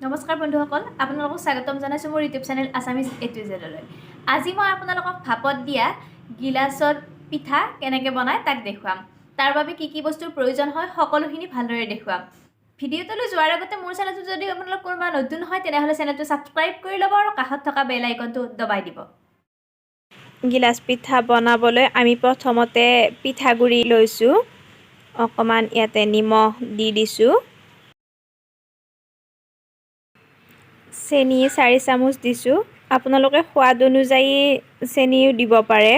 নমস্কাৰ বন্ধুসকল, আপোনালোকক স্বাগতম জনাইছোঁ মোৰ ইউটিউব চেনেল আছামিজ এ টু জেডলৈ। আজি মই আপোনালোকক ভাপত দিয়া গিলাচৰ পিঠা কেনেকৈ বনায় তাক দেখুৱাম। তাৰ বাবে কি কি বস্তুৰ প্ৰয়োজন হয়, সকলোখিনি ভালদৰে দেখুৱাম। ভিডিঅ'টোলৈ যোৱাৰ আগতে মোৰ চেনেলটো যদি আপোনালোক কোনোবা নতুন হয়, তেনেহ'লে চেনেলটো ছাবস্ক্ৰাইব কৰি ল'ব আৰু কাষত থকা বেল আইকনটো দবাই দিব। গিলাচ পিঠা বনাবলৈ আমি প্ৰথমতে পিঠাগুড়ি লৈছোঁ। অকণমান ইয়াতে নিমখ দি দিছোঁ। চেনি 4 চামুচ দিছোঁ। আপোনালোকে সোৱাদ অনুযায়ী চেনিও দিব পাৰে।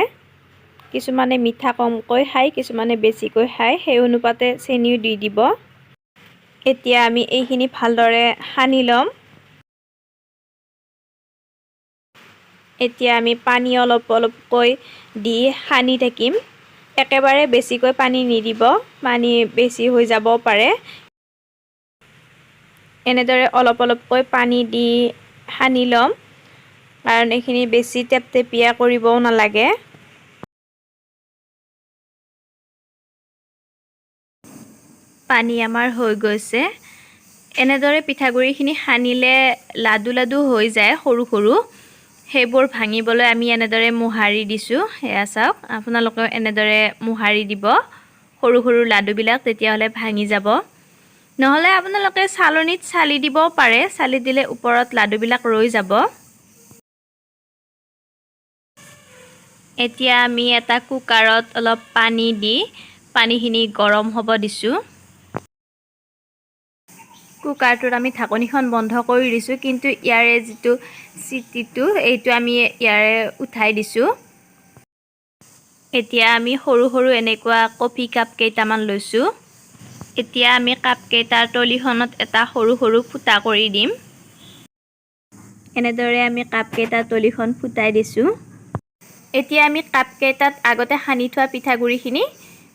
কিছুমানে মিঠা কমকৈ খায়, কিছুমানে বেছিকৈ খায়, সেই অনুপাতে চেনিও দি দিব। এতিয়া আমি এইখিনি ভালদৰে সানি ল'ম। এতিয়া আমি পানী অলপ অলপকৈ দি সানি থাকিম। একেবাৰে বেছিকৈ পানী নিদিব, পানী বেছি হৈ যাব পাৰে। এনেদৰে অলপ অলপকৈ পানী দি সানি ল'ম, কাৰণ এইখিনি বেছি টেপটেপীয়া কৰিবও নালাগে। পানী আমাৰ হৈ গৈছে। এনেদৰে পিঠাগুড়িখিনি সানিলে লাডু লাডু হৈ যায় সৰু সৰু। সেইবোৰ ভাঙিবলৈ আমি এনেদৰে মোহাৰি দিছোঁ। এয়া চাওক, আপোনালোকেও এনেদৰে মোহাৰি দিব সৰু সৰু লাডুবিলাক, তেতিয়াহ'লে ভাঙি যাব। নহ'লে আপোনালোকে চালনীত চালি দিবও পাৰে। চালি দিলে ওপৰত লাডুবিলাক ৰৈ যাব। এতিয়া আমি এটা কুকাৰত অলপ পানী দি পানীখিনি গৰম হ'ব দিছোঁ। কুকাৰটোত আমি ঢাকনিখন বন্ধ কৰি দিছোঁ, কিন্তু ইয়াৰে যিটো চিটিটো, এইটো আমি ইয়াৰে উঠাই দিছোঁ। এতিয়া আমি সৰু সৰু এনেকুৱা কফি কাপ কেইটামান লৈছোঁ। এতিয়া আমি কাপকেইটাৰ তলিখনত এটা সৰু সৰু ফুটা কৰি দিম। এনেদৰে আমি কাপকেইটাৰ তলিখন ফুটাই দিছোঁ। এতিয়া আমি কাপকেইটাত আগতে সানি থোৱা পিঠাগুড়িখিনি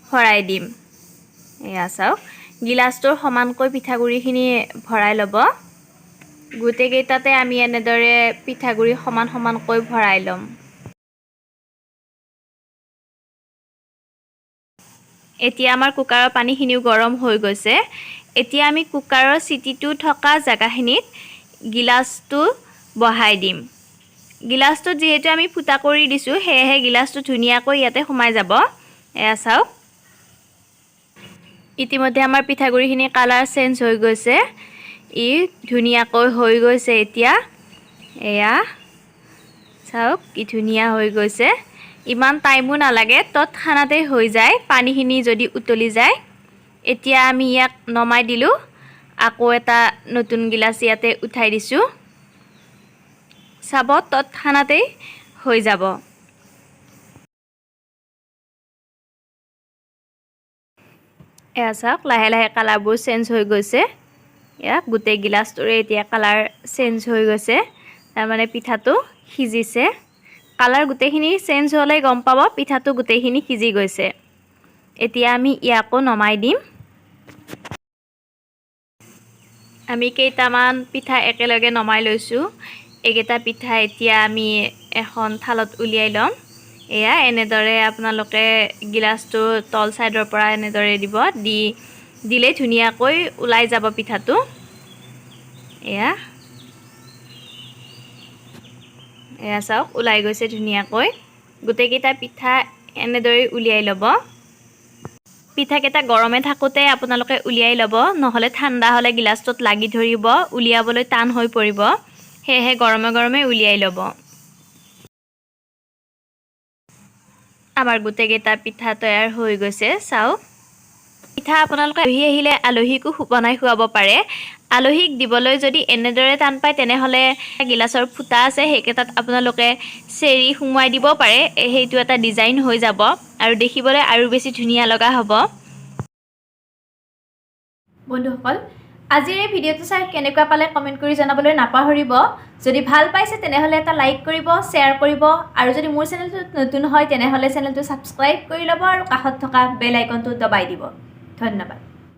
ভৰাই দিম। এয়া চাওক, গিলাচটোৰ সমানকৈ পিঠাগুড়িখিনি ভৰাই ল'ব। গোটেইকেইটাতে আমি এনেদৰে পিঠাগুড়ি সমান সমানকৈ ভৰাই ল'ম। এতিয়া আমাৰ কুকাৰৰ পানীখিনিও গৰম হৈ গৈছে। এতিয়া আমি কুকাৰৰ চিটিটো থকা জেগাখিনিত গিলাচটো বহাই দিম। গিলাচটোত যিহেতু আমি ফুটা কৰি দিছোঁ, সেয়েহে গিলাচটো ধুনীয়াকৈ ইয়াতে সোমাই যাব। এয়া চাওক, ইতিমধ্যে আমাৰ পিঠাগুড়িখিনি কালাৰ চেঞ্জ হৈ গৈছে। ই ধুনীয়াকৈ হৈ গৈছে এতিয়া। এয়া চাওক, কি ধুনীয়া হৈ গৈছে। ইমান টাইমো নালাগে, তৎক্ষণাতেই হৈ যায় পানীখিনি যদি উতলি যায়। এতিয়া আমি ইয়াক নমাই দিলোঁ। আকৌ এটা নতুন গিলাচ ইয়াতে উঠাই দিছোঁ। চাব, তৎক্ষণাতেই হৈ যাব। এয়া চাওক, লাহে লাহে কালাৰবোৰ চেঞ্জ হৈ গৈছে। এয়া গোটেই গিলাচটোৰে এতিয়া কালাৰ চেঞ্জ হৈ গৈছে, তাৰমানে পিঠাটো সিজিছে। কালাৰ গোটেইখিনি চেঞ্জ হ'লে গম পাব পিঠাটো গোটেইখিনি সিজি গৈছে। এতিয়া আমি ইয়াকো নমাই দিম। আমি কেইটামান পিঠা একেলগে নমাই লৈছোঁ। এইকেইটা পিঠা এতিয়া আমি এখন থালত উলিয়াই ল'ম। এয়া এনেদৰে আপোনালোকে গিলাচটো তল ছাইডৰ পৰা এনেদৰে দিব, দি দিলেই ধুনীয়াকৈ ওলাই যাব পিঠাটো। এয়া এয়া চাওক, ওলাই গৈছে ধুনীয়াকৈ। গোটেইকেইটা পিঠা এনেদৰে উলিয়াই ল'ব। পিঠাকেইটা গৰমে থাকোঁতে আপোনালোকে উলিয়াই ল'ব, নহ'লে ঠাণ্ডা হ'লে গিলাচটোত লাগি ধৰিব, উলিয়াবলৈ টান হৈ পৰিব। সেয়েহে গৰমে গৰমে উলিয়াই ল'ব। আমাৰ গোটেইকেইটা পিঠা তৈয়াৰ হৈ গৈছে, চাওক। পিঠা আপোনালোকে আলহী আহিলে আলহীকো বনাই খুৱাব পাৰে। আলহীক দিবলৈ যদি এনেদৰে টান পায়, তেনেহ'লে গিলাচৰ ফুটা আছে, সেইকেইটাত আপোনালোকে চেৰি সুমুৱাই দিব পাৰে। সেইটো এটা ডিজাইন হৈ যাব আৰু দেখিবলৈ আৰু বেছি ধুনীয়া লগা হ'ব। বন্ধুসকল, আজিৰ এই ভিডিঅ'টো চাই কেনেকুৱা পালে কমেণ্ট কৰি জনাবলৈ নাপাহৰিব। যদি ভাল পাইছে, তেনেহ'লে এটা লাইক কৰিব, শ্বেয়াৰ কৰিব আৰু যদি মোৰ চেনেলটোত নতুন হয়, তেনেহ'লে চেনেলটো ছাবস্ক্ৰাইব কৰি ল'ব আৰু কাষত থকা বেল আইকনটো দবাই দিব। ধন্যবাদ।